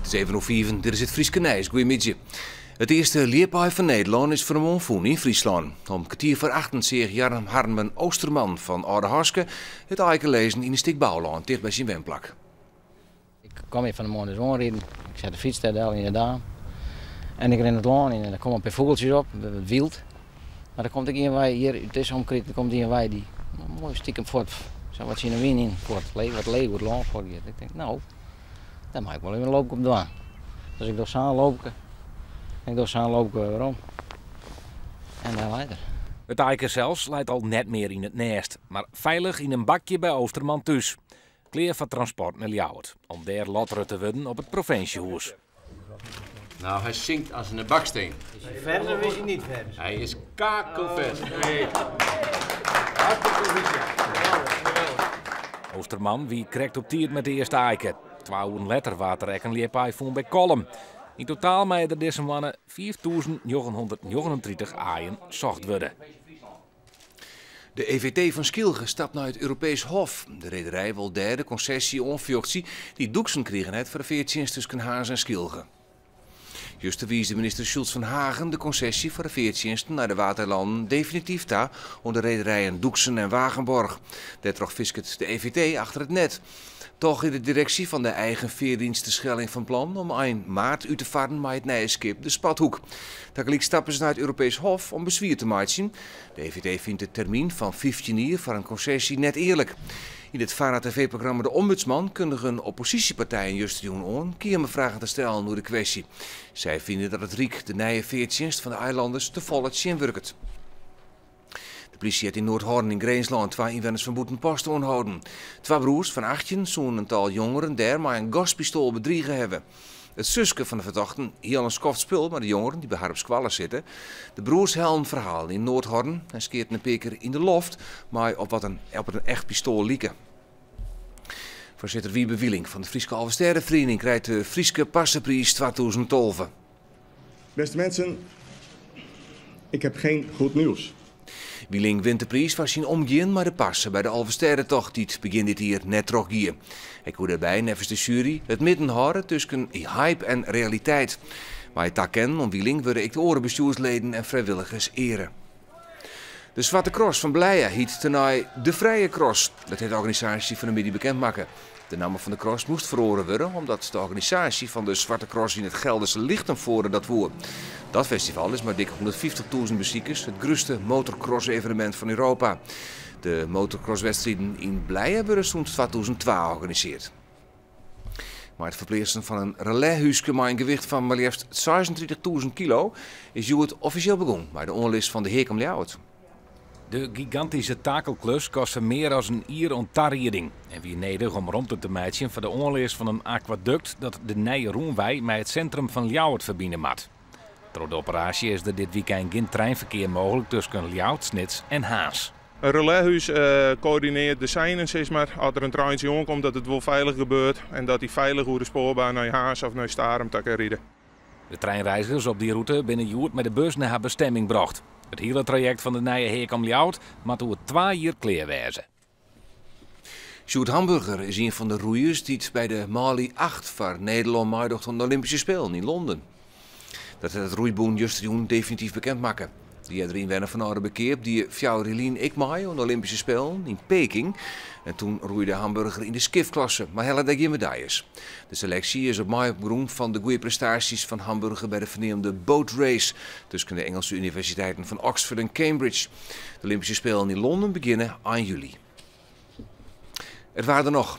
It is even oer fiven, dit is it Fryske nijs. Goeiemiddei. It earste ljipaai fan Nederlân is fan 'e moarn fûn yn Fryslân. Om kertier foar achten seach Jan Harmen Oosterman fan Aldehaske it aaike lizzen yn in stik boulân ticht by syn wenplak. Ik kom hjir fan 'e moarn dus oanriden. Ik set de fyts dêr del yn de daam. En ik rin it lân yn en der komme in pear fûgeltsjes op, wat wyld. Mar der komt ek ien wei hjir út dizze omkriten komt ien wei dy't moai stikem fuort, sa wat tsjin de wyn yn fuort, wat leech oer it lân fuort giet. Ik tink, no, dêr mei ik wol even in loopke op dwaan. Dus ik doch sa'n loopke en ik doch sa'n loopke wer werom. En dêr leit er. It aaike sels leit al net mear yn it nêst, mar feilich yn in bakje by Oosterman thús. Klear foar transport nei Ljouwert, om dêr lottere te wurden op it provinsjehûs. Nou, hy sinkt as in baksteen. Is hy fers of is hy net fers? Hy is kakelfers. Oosterman wie krekt op tiid mei it earste aaike. Twa oeren letter waard der ek in ljipaai fûn by Kollum. Yn totaal meie der dizze moanne 5939 aaien socht wurde. De EVT fan Skylge stapt nei it Europees Hof. De rederij wol dêr de konsesje oanfjochtsje dy't Doeksen krigen hat foar de feartsjinst tusken Harns en Skylge. Juster wiisde minister Schultz van Haegen de konsesje foar de feartsjinsten nei de Waadeilannen definityf ta oan de rederijen Doeksen en Wagenborg. Dêrtroch fisket de EVT achter it net. Toch is de direksje fan de eigen feardienst Terschelling fan plan om ein maart út te farren mei it nije skip de Spathoek. Tagelyk stappe se nei it Europees Hof om beswier te meitsjen. De EVT fynt de termyn fan 15 jier foar in konsesje net earlik. Yn it VARA-tv-programma De Ombudsman kundigen opposysjepartijen justerjûn oan keamerfragen te stellen oer de kwestje. Sy fine dat it Ryk de nije feartsjinst fan de eilanners tefolle tsjinwurket. De plysje hat yn Noardhorn yn Grinslân twa ynwenners fan Bûtenpost oanholden. Twa broers fan 18 soenen in tal jongeren dêr mei in gaspistoal bedrige hawwe. It suske fan de fertochten hie al in skoft spul mei de jongeren dy't by har op skoalle sitte. De broers hellen ferhaal yn Noardhorn en skeaten in pear kear yn de loft mei op wat in op in echt pistoal like. Foarsitter Wiebe Wieling fan de Fryske Alvestêdeferiening krijt de Fryske Parsepriis 2012. Beste mensen, ik heb geen goed nieuws. Wieling wint de priis foar syn omgean mei de parse by de Alvestêdetocht dy't begjin dit jier net trochgie. Hy koe dêrby neffens de sjuery it midden hâlde tusken hype en realiteit. Mei it takennen oan Wieling wurde ek de oare bestjoersleden en frijwilligers eare. De Swarte Cross fan Blije hyt tenei de Frije Cross. Dat hat de organisaasje fan 'e middei bekend makke. De namme fan de cross moast feroare wurde omdat de organisaasje fan de Swarte Cross yn it Gelderse Lichtenvoorde dat woe. Dat festival is mei dik 150.000 besikers it grutste motorcross-evenemint fan Europa. De motorcrosswedstriden yn Blije wurde sûnt 2002 organisearre. Mei it ferpleatsen fan in relaishúske mei in gewicht fan mar leafst 36.000 kilo is hjoed offisjeel begûn mei de oanlis fan de Heak om Ljouwert. De gigantyske takelklus koste mear as in jier oan tarieding en wie nedich om romte te meitsjen foar de oanlis fan in akwadukt dat de nije rûnwei mei it sintrum fan Ljouwert ferbine moat. Troch de operaasje is der dit wykein gjin treinferkear mooglik tusken Ljouwert, Snits en Harns. In relaishús koördinearret de seinen, sis mar, as der in treintsje oankomt, dat it wol feilich gebeurt en dat dy feilich oer de spoarbaan nei Harns of nei Starum ta kin ride. De treinreizgers op dy rûte binne hjoed mei de bus nei har bestemming brocht. It hiele trajekt fan de nije Heak om Ljouwert moat oer twa jier klear wêze. Sjoerd Hamburger is ien fan de roeiers dy't by de manlju acht foar Nederlân meidocht oan de Olympyske Spelen yn Londen. Dat hat it roeibûn justerjûn definityf bekend makke. De eardere ynwenner fan Aldeberkeap die 4 jier lyn ek mei oan de Olympyske Spelen yn Peking. En toen roeide Hamburger yn de skiffklasse, mar helle dêr gjin medaljes. De seleksje is op mei op grûn fan de goede prestaasjes fan Hamburger by de ferneamde boat race tusken de Ingelske universiteiten fan Oxford en Cambridge. De Olympyske Spelen yn Londen begjinne ein july. It waar der noch.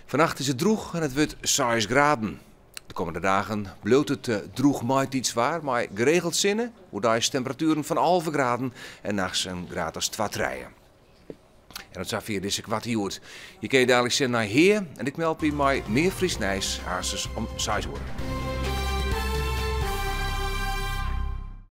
Fannacht is it drûch en it wurdt 6 graden. De kommende dagen bliuwt it drûch maitiidswaar mei geregeld sinne, oerdeis temperatueren fan 11 graden en nachts in graad as 2, 3. En tot safier dizze Koarte Hjoed. Je kinne daliks sjen nei Hea en ik meld my mei mear Frysk nijs, aansens om 6 oere.